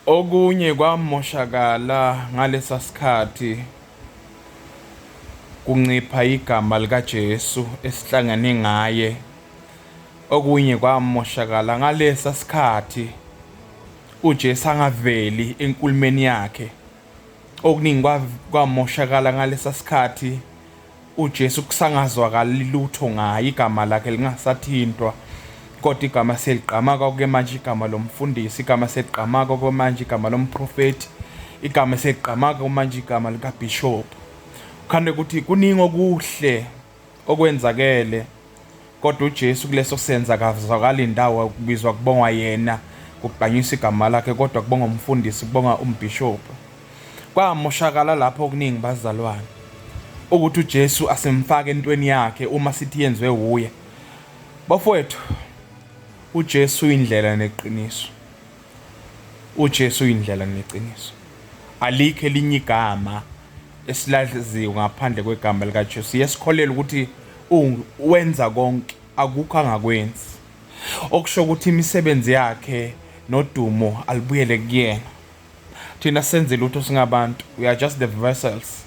Okunye kwamoshakala ngalesa sikhathi kuncipha igama likaJesu esihlangene ngaye. Okunye kwamoshakala ngalesa sikhathi uJesu angaveli enkulumeni yakhe. Okuningi kwamoshakala ngalesa sikhathi uJesu kusangazwakali lutho ngaye, igama lakhe lingasathintwa, kodwa igama seligqama ke manje, igama lomfundisi, igama seligqama kwamanje, igama lomprofeti, igama seligqama manje, igama likabishop. Kukhande ukuthi kuningi okuhle okwenzakele, kodwa uJesu kuleso senza akazwakali indawo, kubizwa kubongwa yena, kugqanyiswa igama lakhe, kodwa kubonga umfundisi, kubonga umbishop. Kwamoshakala lapho okuningi bazalwane, ukuthi uJesu asimfake entweni yakhe uma sithi yenziwe wuye. Bafowethu, uJesu uyindlela neqiniso. uJesu uyindlela neqiniso. Alikho elinye igama esilaziyo ngaphandle kwegama likaJesu. Yesikholelwa ukuthi wenza konke, akukho angakwenzi. Okusho ukuthi imisebenzi yakhe nodumo alibuyele kuyena. Thina senze lutho singabantu, we are just the vessels.